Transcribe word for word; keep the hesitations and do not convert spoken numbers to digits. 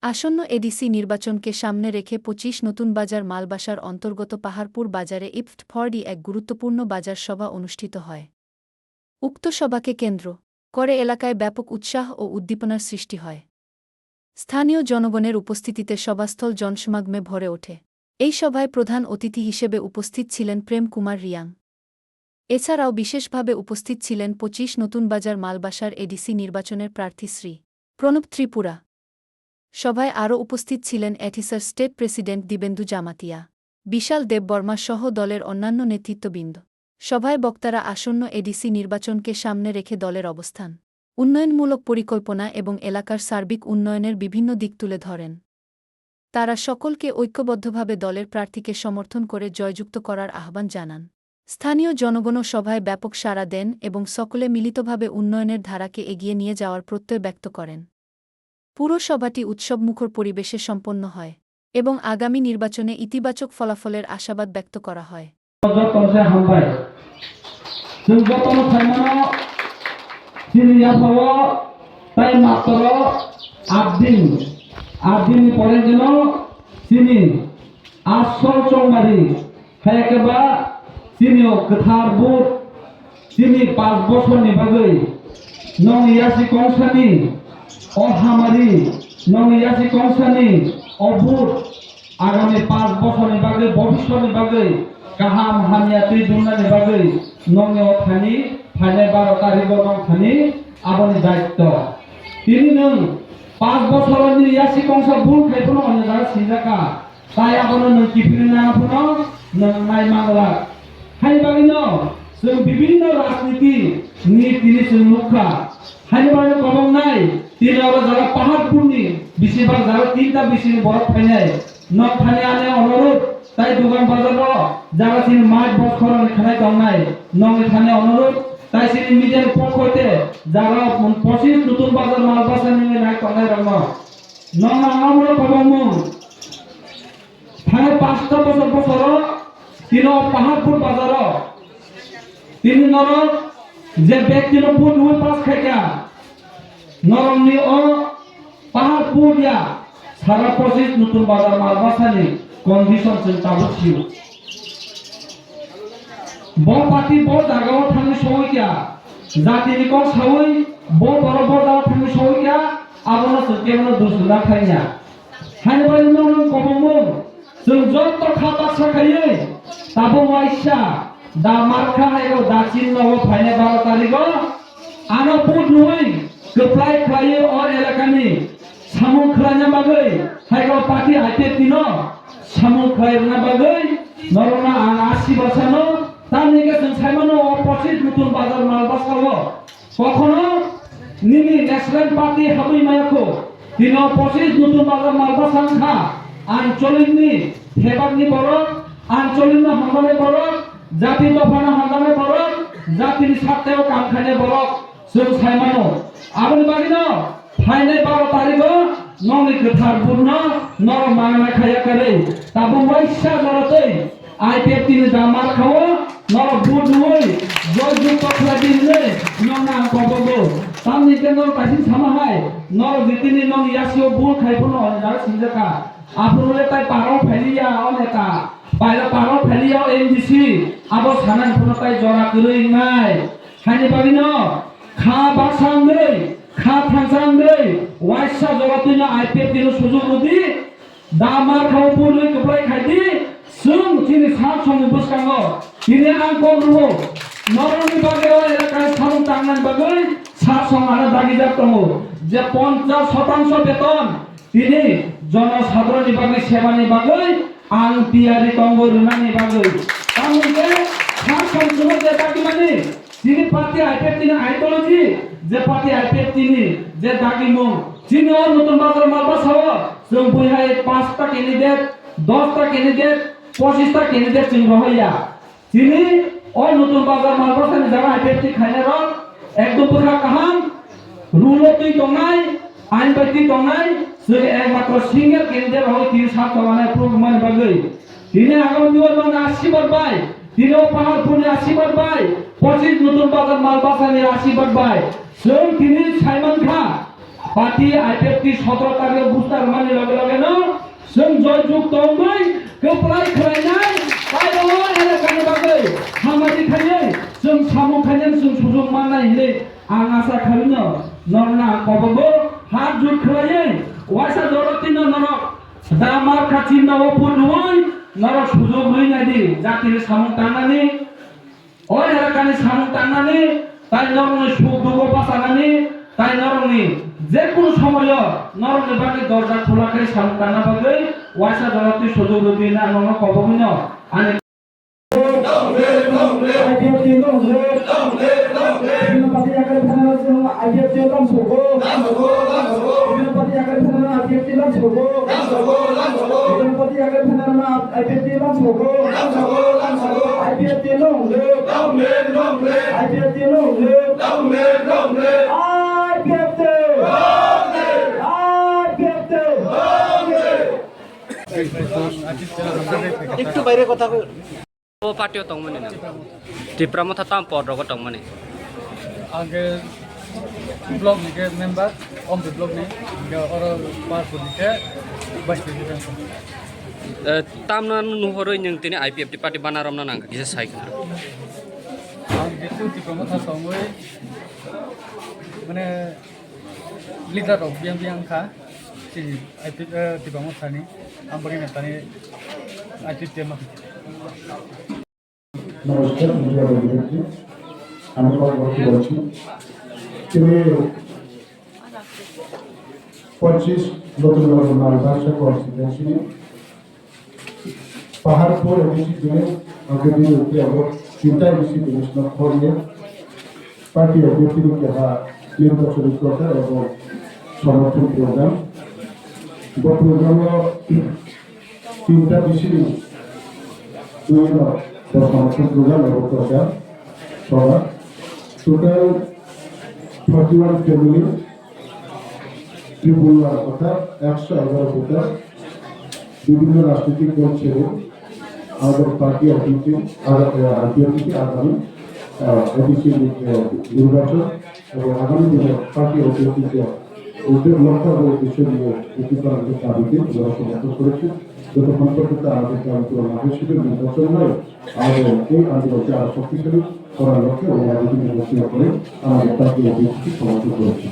আসন্ন এডিসি নির্বাচনকে সামনে রেখে পঁচিশ নতুন বাজার মালবাসার অন্তর্গত পাহাড়পুর বাজারে ইফট ফর্ডি এক গুরুত্বপূর্ণ বাজার সভা অনুষ্ঠিত হয়। উক্ত সভাকে কেন্দ্র করে এলাকায় ব্যাপক উৎসাহ ও উদ্দীপনার সৃষ্টি হয়। স্থানীয় জনগণের উপস্থিতিতে সভাস্থল জনসমাগমে ভরে ওঠে। এই সভায় প্রধান অতিথি হিসেবে উপস্থিত ছিলেন প্রেম কুমার রিয়াং। এছাড়াও বিশেষভাবে উপস্থিত ছিলেন পঁচিশ নতুন বাজার মালবাসার এডিসি নির্বাচনের প্রার্থী শ্রী প্রণব ত্রিপুরা। সভায় আরও উপস্থিত ছিলেন এথিসার স্টেট প্রেসিডেন্ট দিবেন্দু জামাতিয়া, বিশাল দেববর্মা সহ দলের অন্যান্য নেতৃত্ববৃন্দ। সভায় বক্তারা আসন্ন এডিসি নির্বাচনকে সামনে রেখে দলের অবস্থান, উন্নয়নমূলক পরিকল্পনা এবং এলাকার সার্বিক উন্নয়নের বিভিন্ন দিক তুলে ধরেন। তারা সকলকে ঐক্যবদ্ধভাবে দলের প্রার্থীকে সমর্থন করে জয়যুক্ত করার আহ্বান জানান। স্থানীয় জনগণও সভায় ব্যাপক সাড়া দেন এবং সকলে মিলিতভাবে উন্নয়নের ধারাকে এগিয়ে নিয়ে যাওয়ার প্রত্যয় ব্যক্ত করেন। পুরো সভাটি উৎসবমুখর পরিবেশে সম্পন্ন হয় এবং আগামী নির্বাচনে ইতিবাচক ফলাফলের আশাবাদ ব্যক্ত করা হয়। Jotono se hambai. Chwng jotono saimano chini yaphao tai matro aat din. Aat din ni pore jeno chini asol chongmari hai khe ba chini o kwthar vote chini panch bosor ni bagwi nong yasi kongsani o hamari nong yasi kongsani o vote Agami panch bosorni bagwi, bobiswrni bagwi, kaham hamya twi dumnani bagwi nongni o thani phainai baro tarigo nong thani aboni daitto. Tini nwng panch bosorni yasi kongsa bul khai phano onyo jaga sinjakha, tai abono nwng kiphilwi nang phano nwng nai manglak. Haini bagwino chwng bibinno rajniti ni tini chwng nukha. Haini bagwi kwbang nai, tini oro jaga Paharpurni bisi bak jaga tinta bisini borok phainai. Nok thani ani onorudh, tai dugan bazaro jaga chini mait bokhorokni khanai tongnai. Nokni thani onorudh, tai chini media ni pokho hoite jaga pochis nutun bazar mal basa nini nai tongnai rokno. Nokno ang omono kwbangmung. Thangwi pasta bosor bosoro tini o Paharpur bazaro tini norok je bag tino vote rwi pass khaikha, norokni o Paharpur ya sara pochis nutun bazar malbasani condition chwng tabuk sio. Bo party bo jagao thangwi sogwi kha, jatini kok sawi bo borok bo jagao thangwi sogwi kha, abono chwng kebono dusuna khaina. Haini bagwi nwng nwng kwbangmung, chwng joto kha baksa khaiwi tabuk waisa da markha haio da chinno o phainai baro tarigo ano vote rwi kwplai khlaiwi o elakani samung khlaina bagwi haio party I P F T no samung khlai rwna bagwi norokno ang asibasano tamni hwnkhe chwng saimano o pochis nutun bazar malbasao. Kokhono nini National Party habwi maya kho. Tino pochis nutun bazar malbasa wngkha. Ancholikni thebakni borok, ancholikno hamjaknai borok, jati dophano hamjaknai borok, jatini satteo kam khainai borok. Chwng saimano. Aboni bagwino phainai baro tarigo nokni kwthar vote no norok mangna khaya kwrwi. Tabuk waisa jorotwi I P F T ni da mar khao, norok vote rwui, joy jukto khlai di hwnwi nokno ang kobogo. Tamni hwnkhe norok kaisa sama hai, norok je tini nokni yasio bul khai phano hwnwi jaga singjakha. Aphuru le tai parao phailiya o neta, paila parao phailiya o M D C, abo sanani phano tai jora kwrwi wngnai. Haini bagwino kha baksa wngwi, kha thansa wngwi, waisa jora twino I P F T no sujuk rwdi. Da mar khao purwi kwplai khai di, chwng chini sak songni bwskango tini ang kok rwo. Norokni bagwi o elakani samung tangnani bagwi sak song ano dagijak tongo. Je ponchas sotangsho beton tini jonosadroni bagwi sebani bagwi ang tiyari tongo rwnani bagwi. Tamoni khe sak song chwngno je dagimani Chini party I P F T ni ideology, je party I P F T ni je dagimung, chini o nutun bazar malbasao chwng buihai pasta candidate, dosta candidate, pochista candidate chwng rohorya. Chini o nutun bazar malbasani jaga I P F T khainai rok ekdom bwkha kaham, rule o twi tongnai, ain bai twi tongnai, chwng ekmatro single candidate rohoi tini sak tongmani approve wngmani bagwi. Tini agam duar mani asibad bai, tini o Paharpurni asibad bai, pochis nutun bazar malbasani asibad bai. Chwng tini saimankha, Party I P F T sotro tarikh booster mani loge loge no chwng joijuk tongwi kwplai khlainai, pairogwi elekani bagwi hamari khaiwi chwng samung khainani chwng sujuk mannai hinwi ang asa khaino norna kobobo hat jut khlaiwi waisa jorotino norok da mar kha chinna o purnuwi norok sujuk rwi naidi jatini samung tangnani. O elekani samung tangnani, tai norokni suk dugo bachanani, tai norokni jekunu somoyo norokni bagwi dorja khula khe samung tangna bagwi waisa jora twi sujuk rwdi hwnwi ang norokno kobogwino ani I P F T no hwnkhe. Bini party yakari phanano chwng I P F T no lamsogo. Bini party yakari phanano I P F T lamsogo. Bini party yakari phanano I P F T lamsogo. I P F T long live. I P F T long live. I P F T. I P F T. একটু বাইরে কথা কই। O party o tongmani nang? Tipra Motha tam pod rogo tongmani? Ang khe block ni khe member, Omri block ni, hingke oro Parpur ni khe vice president. Eh, tamno nuhorwi nwng tini I P F T party bana romna nang kisa sai khna. Ang khe tu Tipra Motha tongwi, mane, leader rok biyang biyang kha, chini I P, eh, Tipra Motha ni, ang boni neta ni I P F T ma. নমস্কার, মিডিয়া বন্ধুদেরকে আমি কর্মরত বলছি। তিনি পঁচিশ নতুন মালবাসা constituency Paharpur A D C village, Angkadi Ukriago, Chinta A D C village no khorye, party of Bhakti Keha, Nirba Chowdhury Prokar, abo Samarthon Program. Bo program o Chinta A D C ni twi no bo Samarthon Program abo Prokar Sabha. Total forty one family, Tribal one orthat ekso egaroh voter, bibhinno rajnitik dol sero, amader party office, aga-, eh, I P F T agami, eh, A D C ni, eh, nirbachon, ebong agami dino party office je uddek lokho ebong uddesho niye uddesho niye dabite jora somorthon korechi. Jotokhon porjonto amader dabi purona na hoy, sudhu nirbachon noi, amader ei andolon ke aro shoktishali korar lokkhe ebong amader nirbachon kore amader party office somorthon korechi.